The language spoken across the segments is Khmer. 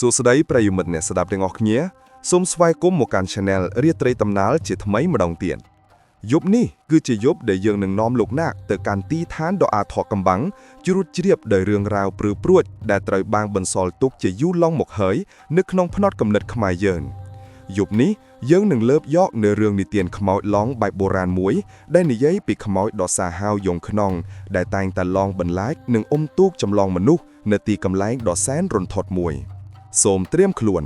សួស្តីប្រិយមិត្តអ្នកស្ដាប់ទាំងអស់គ្នាសូមស្វាគមន៍មកកាន់ Channel រាត្រីតំណាលជាថ្មីម្ដងទៀតយប់នេះគឺជាយប់ដែលយើងនឹងនាំលោកអ្នកទៅកាន់ទីឋានដ៏អាថ៌កំបាំងជ្រួតជ្រាបដោយរឿងរ៉ាវព្រឺព្រួចដែលត្រូវបានបន្សល់ទុកជាយូរលង់មកហើយនៅក្នុងផ្នត់គំនិតខ្មែរយើងយប់នេះយើងនឹងលើកយកនៅរឿងនិទានខ្មោចឡងបែបបុរាណមួយដែលនិយាយពីខ្មោចដ៏សាហាវយង់ឃ្នងដែលតែងតែឡងបន្លាចនិងអុំទូកចម្លងមនុស្សនៅទីកន្លែងដ៏សែនរន្ធត់មួយ សូមត្រៀមខ្លួន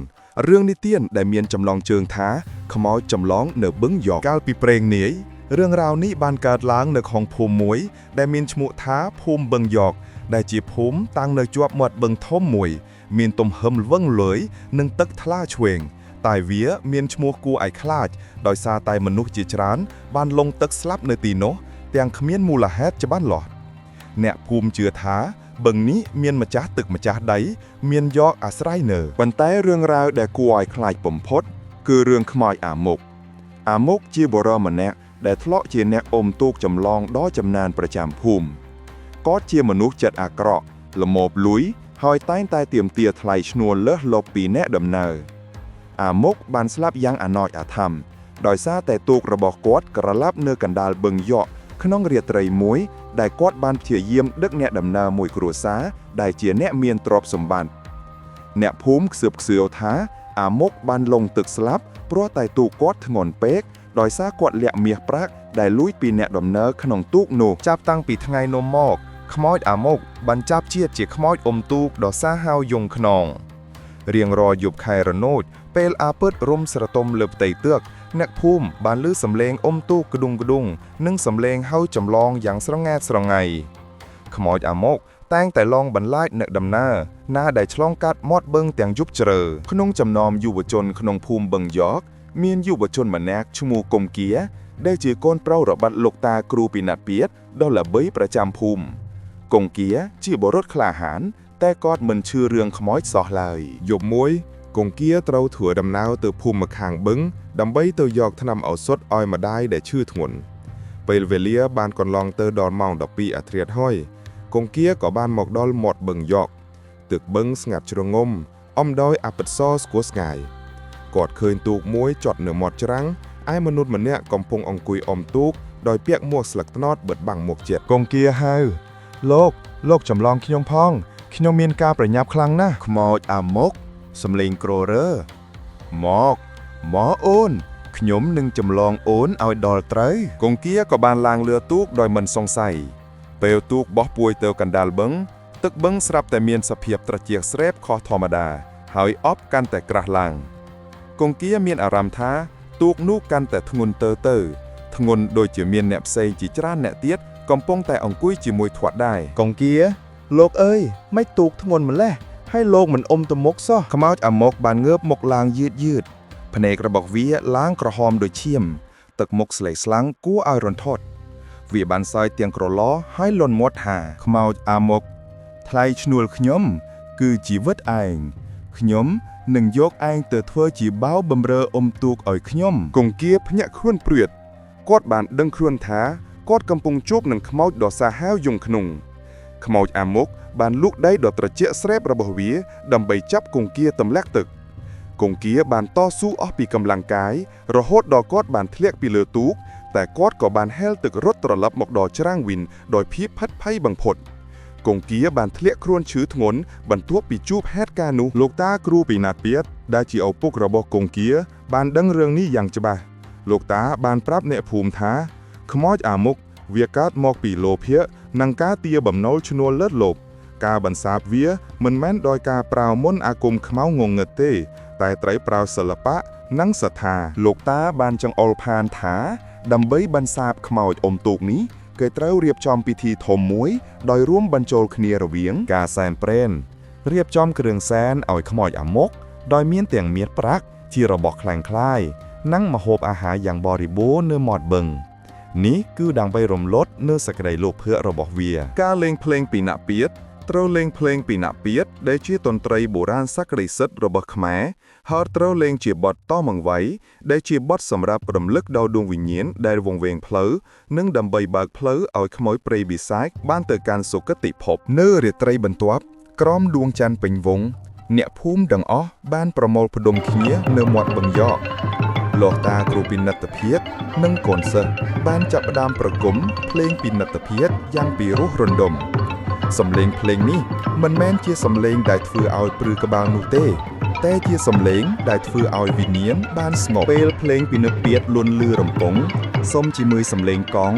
រឿងនិទានដែលមានចំណងជើងថាខ្មោចចម្លងនៅបឹងយក កាលពីព្រេងនាយរឿងរ៉ាវនេះបានកើតឡើងនៅក្នុងភូមិមួយ ដែលមានឈ្មោះថាភូមិបឹងយក ដែលជាភូមិតាំងនៅជាប់មាត់បឹងធំមួយ មានទំហឹមល្វឹងលើយនិងទឹកថ្លាឆ្វេង តែវាមានឈ្មោះគួរឲ្យខ្លាច ដោយសារតែមនុស្សជាច្រើន បានលង់ទឹកស្លាប់នៅទីនោះទាំងគ្មានមូលហេតុច្បាស់លាស់អ្នកភូមិជឿថាបឹងនេះមានម្ចាស់ទឹកម្ចាស់ដី មានយកអាស្រ័យនៅ ប៉ុន្តែរឿងរ៉ាវដែលគួរឲ្យខ្លាចបំផុតគឺរឿងខ្មោចអាមុកអាមុកជាបុរសម្នាក់ដែលធ្លាក់ជាអ្នកអុំទូកចម្លងដ៏ចំណានប្រចាំភូមិគាត់ជាមនុស្សចិត្តអាក្រក់ល្មោភលួយហើយតែងតែទាមទារថ្លៃឈ្នួលលើសលប់ពីអ្នកដំណើរអាមុកបានស្លាប់យ៉ាងអាណោចអាធម្មដោយសារតែទូករបស់គាត់ក្រឡាប់នៅកណ្ដាលបឹងយកក្នុងរាត្រីមួយដែលគាត់បានព្យាយាមដឹកអ្នកដំណើរមួយគ្រួសារដែលជាអ្នកមានទ្រព្យសម្បត្តិ អ្នកភូមិខ្សឹបខ្សៀវថាអាមុកបានលង់ទឹកស្លាប់ព្រោះតែទូកគាត់ធ្ងន់ពេកដោយសារគាត់លាក់មាសប្រាក់ដែលលួចពីអ្នកដំណើរក្នុងទូកនោះ ចាប់តាំងពីថ្ងៃនោះមកខ្មោចអាមុកបានចាប់ជាតិជាខ្មោចអុំទូកដ៏សាហាវយង់ឃ្នងរៀងរាល់យប់ខែរនោចពេលអាពើតរុំស្រទុំលើផ្ទៃទឹកអ្នកភូមិបានឮសំឡេងអុំទូកក្ដុងក្ដុងនិងសំឡេងហៅចម្លងយ៉ាងស្រងែតស្រងៃខ្មោចអាមុកតែងតែឡងបន្លាចអ្នកដំណើរណាដែលឆ្លងកាត់មាត់បឹងទាំងយប់ជ្រៅ ក្នុងចំណោមយុវជនក្នុងភូមិបឹងយក មានយុវជនម្នាក់ឈ្មោះកុំគាដែលជាកូនប្រុសរបស់លោកតាគ្រូពីណាត់ពៀតដ៏ល្បីប្រចាំភូមិកុងគាជាបុរសក្លាហាន តែគាត់មិនជឿរឿងខ្មោចសោះឡើយ យប់មួយកងគាត្រូវធ្វើដំណើរទៅភូមិម្ខាងបឹងដើម្បីទៅយកថ្នាំឱសថឲ្យម្ដាយដែលឈឺធ្ងន់ពេលវេលាបានកន្លងទៅដល់ម៉ោង12អាធ្រាត្រហើយកងគាក៏បានមកដល់មាត់បឹងយក ទឹកបឹងស្ងាត់ជ្រងំអំដោយអបិតសស្គួស្ងាយគាត់ឃើញទូកមួយចត់នៅមាត់ច្រាំងឯមនុស្សម្នាក់កំពុងអង្គុយអុំទូកដោយពាក់មួកស្លឹកត្នោតបិទបាំងមុខចិត្តកងគាហៅលោកលោកចម្លងខ្ញុំផងខ្ញុំមានការប្រញាប់ខ្លាំងណាស់ ខ្មោចអាមុកសំលេងក្ររើមកមកអូនខ្ញុំនឹងចម្លងអូនឲ្យដល់ត្រូវកងគាក៏បានឡើងលើទូកដោយមិនសង្ស័យពេលទូកបោះពួយទៅកណ្ដាលបឹងទឹកបឹងស្រាប់តែមានសភាពត្រជាក់ស្រេបខុសធម្មតា ហើយអប់កាន់តែក្រាស់ឡើងកងគាមានអារម្មណ៍ថាទូកនោះកាន់តែធ្ងន់ទៅទៅធ្ងន់ដូចជាមានអ្នកផ្សេងជាច្រើនអ្នកទៀតកំពុងតែអង្គុយជាមួយធាត់ដែរ កងគាលោកអើយមិនទូកធ្ងន់ម្លេះហើយលោកមិនអុំទៅមុខសោះ ខ្មោចអាមុកបានងើបមុខឡើងយឺតយឺតភ្នែករបស់វាឡើងក្រហមដូចឈាម ទឹកមុខស្លេកស្លាំងគួរឲ្យរន្ធត់វាបានសើចទាំងក្រឡហើយលន់មាត់ថា ខ្មោចអាមុកថ្លៃឈ្នួលខ្ញុំ គឺជីវិតឯងខ្ញុំនឹងយកឯងទៅធ្វើជាបាវបំរើអុំទូកឲ្យខ្ញុំ គង្គាភ្ញាក់ខ្លួនព្រួតគាត់បានដឹងខ្លួនថាគាត់កំពុងជួបនឹងខ្មោចដ៏សាហាវយង់ឃ្នងខ្មោចអាមុកបានលូកដៃដ៏ត្រជាក់ស្រេបរបស់វាដើម្បីចាប់គង្គាទម្លាក់ទឹកគង្គាបានតស៊ូអស់ពីកម្លាំងកាយរហូតដល់គាត់បានធ្លាក់ពីលើទូកតែគាត់ក៏បានហែលទឹករត់ត្រឡប់មកដល់ច្រាំងវិញដោយភាពផិតភ័យបំផុតគង្គាបានធ្លាក់ខ្លួនឈឺធ្ងន់បន្ទាប់ពីជួបហេតុការណ៍នោះ លោកតាគ្រូពីណាត់ពៀតដែលជាឪពុករបស់កងគាបានដឹងរឿងនេះយ៉ាងច្បាស់លោកតាបានប្រាប់អ្នកភូមិថាខ្មោចអាមុកវាកើតមកពីលោភៈនិងការទារបំណុលឈ្នួលលើសលប់ការបន្សាបវាមិនមែនដោយការប្រើមន្តអាគមខ្មៅងងឹតទេ តែត្រូវប្រើសិល្បៈនិងសទ្ធា លោកតាបានចង្អុលផានថា ដើម្បីបន្សាបខ្មោចអុំទូកនេះគេត្រូវរៀបចំពិធីធំមួយ ដោយរួមបញ្ចូលគ្នារវាង ការសែនព្រេនរៀបចំគ្រឿងសែនឲ្យខ្មោចអាមុកដោយមានទាំងមៀតប្រាក់ជារបស់ខ្លាំងក្លាយនិងម្ហូបអាហារយ៉ាងបរិបូរណ៍នៅមាត់បឹងនេះគឺដើម្បីរំលត់នៅសក្តីលោភៈរបស់វា ការលេងភ្លេងពីណាក់ពៀតត្រូវលេងភ្លេងពីណាក់ពៀតដែលជាតន្ត្រីបុរាណសក្តិសិទ្ធិរបស់ខ្មែរហើយត្រូវលេងជាបទតមង្វៃដែលជាបទសម្រាប់រំលឹកដល់ដួងវិញ្ញាណដែលវង្វេងផ្លូវនិងដើម្បីបើកផ្លូវឲ្យខ្មោចព្រៃបិសាចបានទៅកាន់សុគតិភពនៅរាត្រីបន្ទាប់ក្រោមដួងច័ន្ទពេញវង់ អ្នកភូមិទាំងអស់បានប្រមូលផ្ដុំគ្នានៅមាត់បឹងយ៉កលោកតាគ្រូពិនិត្យភាពនិងកូនសិស្សបានចាប់ផ្ដើមប្រគំភ្លេងពិនិត្យភាពយ៉ាងពីរោះរណ្ដំសំឡេងភ្លេងនេះមិនមែនជាសំឡេងដែលធ្វើឲ្យព្រឺក្បាលនោះទេ តែជាសំឡេងដែលធ្វើឲ្យវិញ្ញាណបានស្ងប់ពេលភ្លេងពិនិត្យពាតលួនលឺរំពងសុំជាមួយសំឡេងកង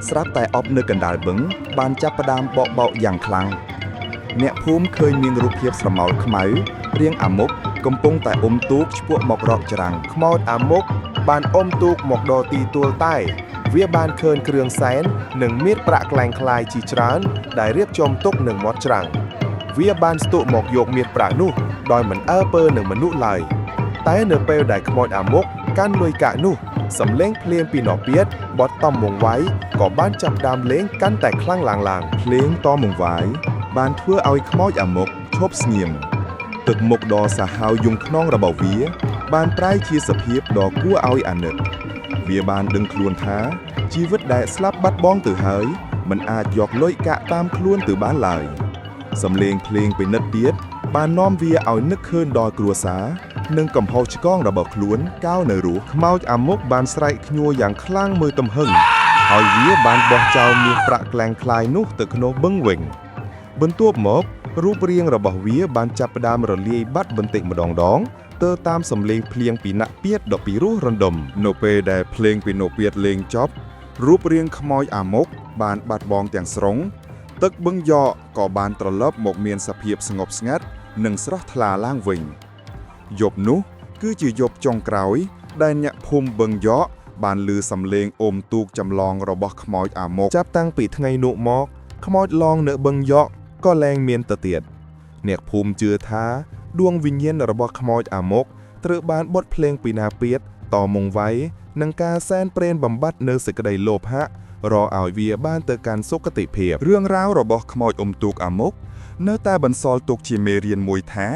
ស្រាប់តែអបនៅកណ្ដាលបឹងបានចាប់ផ្ដើមបកបោកយ៉ាងខ្លាំងអ្នកភូមិឃើញមានរូបភាពស្រមោលខ្មៅរាងអាមុកកំពុងតែអុំទូកឆ្ពោះមករកច្រាំង ខ្មោចអាមុកបានអុំទូកមកដល់ទីទួលតែ វាបានឃើញគ្រឿងសែននិងមាសប្រាក់ក្លែងក្លាយជាច្រើនដែលរៀបចំទុកនឹងមាត់ច្រាំងវាបានស្ទុះមកយកមាសប្រាក់នោះដោយមិនអើពើនឹងមនុស្សឡើយតែនៅពេលដែលខ្មោចអាមុកកាន់លុយកាក់នោះសំឡេងភ្លៀងពីណពៀតបត់តំមងវៃក៏បានចាប់ផ្ដើមលេងកាន់តែខ្លាំងឡើងៗ ភ្លេងតមង្វាយបានធ្វើឲ្យខ្មោចអាមុកឈប់ស្ងៀមទឹកមុខដ៏សាហាវយំខ្នងរបស់វា បានប្រែជាសភាពដ៏គួរឲ្យអាណិតវាបានដឹងខ្លួនថាជីវិតដែលស្លាប់បាត់បង់ទៅហើយមិនអាចយកលុយកាក់តាមខ្លួនទៅបានឡើយសំឡេងភ្លេងពិនិត្យទៀតបាននាំវាឲ្យនឹកឃើញដល់គ្រួសារនិងកំហុសឆ្គងរបស់ខ្លួនកោនៅរស់ ខ្មោចអាមុកបានស្រែកខ្ញួរយ៉ាងខ្លាំងមួយទំហឹងហើយវាបានបោះចោលមាសប្រាក់ក្លែងក្លាយនោះទៅក្នុងបឹងវិញបន្ទាប់មករូបរាងរបស់វាបានចាប់ផ្ដើមរលាយបាត់បន្តិចម្ដងៗទៅតាមសំឡេងភ្លៀងពីណាក់ពៀតដ៏ពីរោះរណ្ដំ នៅពេលដែលភ្លេងពីនោពៀតលេងចប់រូបរាងខ្មោចអាមុកបានបាត់បង់ទាំងស្រុងទឹកបឹងយ៉កក៏បានត្រឡប់មកមានសភាពស្ងប់ស្ងាត់និងស្រស់ថ្លាឡើងវិញយប់នោះគឺជាយប់ចុងក្រោយ ដែលអ្នកភូមិបឹងយ៉កបានឮសំឡេងអុំទូកចម្លងរបស់ខ្មោចអាមុក ចាប់តាំងពីថ្ងៃនោះមកខ្មោចឡងនៅបឹងយ៉កក៏លែងមានទៅទៀតអ្នកភូមិជឿថាដួងវិញ្ញាណរបស់ខ្មោចអាមុកត្រូវបានបត់ភ្លេងពីណាពៀតតមងវៃនិងការសែនព្រេនបំបត្តិនៅសេចក្តីលោភៈរកឲ្យវាបានទៅកាន់សុគតិភាព រឿងរ៉ាវរបស់ខ្មោចអុំទូកអាមុកនៅតែបន្សល់ទុកជាមេរៀនមួយថា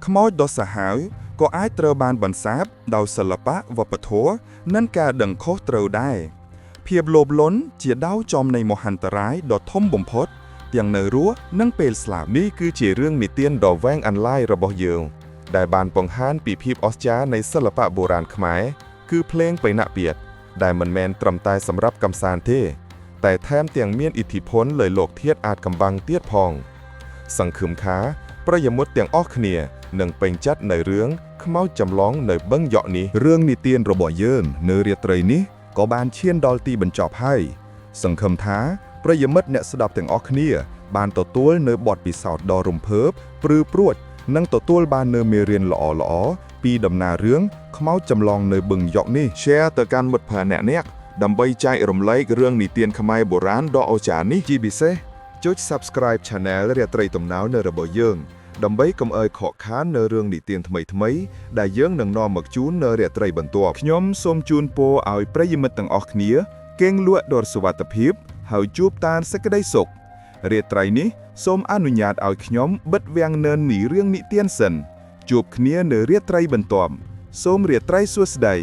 ខ្មោចដ៏សាហាវក៏អាចត្រូវបានបន្សាបដោយសិល្បៈវប្បធម៌និងការដឹងខុសត្រូវដែរភាពលោភលន់ជាដាវចំនៃមហន្តរាយដ៏ធំបំផុតទាំងនៅរស់និងពេលស្លាប់ នេះគឺជារឿងនិទានដ៏វែងអន្លាយរបស់យើង ដែលបានបង្ហាញពីភាពអស្ចារ្យនៃសិល្បៈបុរាណខ្មែរគឺភ្លេងបៃណពៀតដែលមិនមែនត្រឹមតែសម្រាប់កម្សាន្តទេ តែថែមទាំងមានឥទ្ធិពលលើលោកធាតុអាចកំបាំងទៀតផង សង្ឃឹមថាប្រិយមិត្តទាំងអស់គ្នានឹងពេញចិត្តនៅរឿងខ្មោចចម្លងនៅបឹងយ៉ក់នេះ រឿងនិទានរបស់យើងនៅរាត្រីនេះក៏បានឈានដល់ទីបញ្ចប់ហើយសង្ឃឹមថាប្រិយមិត្តអ្នកស្ដាប់ទាំងអស់គ្នា បានទទួលនៅបទពិសោធន៍ដ៏រំភើបព្រឺព្រួចនិងទទួលបាននូវមេរៀនល្អៗពីដំណើររឿងខ្មោចចម្លងនៅបឹងយ៉កនេះ Share ទៅកាន់មិត្តភ័ក្តិអ្នកៗដើម្បីចែករំលែករឿងនិទានខ្មែរបុរាណដ៏អស្ចារ្យនេះជាពិសេសចុច Subscribe Channel រាត្រីទំនោរនៅរបស់យើង ដើម្បីកុំឲ្យខកខាននៅរឿងនិទានថ្មីៗដែលយើងនឹងនាំមកជូននៅរាត្រីបន្ទាប់ ខ្ញុំសូមជូនពរឲ្យប្រិយមិត្តទាំងអស់គ្នាគេងលក់ដល់សុវត្ថិភាពហើយជួបតានសេចក្តីសុខរាត្រីនេះសូមអនុញ្ញាតឲ្យខ្ញុំបិទវាំងនននីរឿងនិទានសិនជួបគ្នានៅរាត្រីបន្ទាប់សូមរាត្រីសួស្តី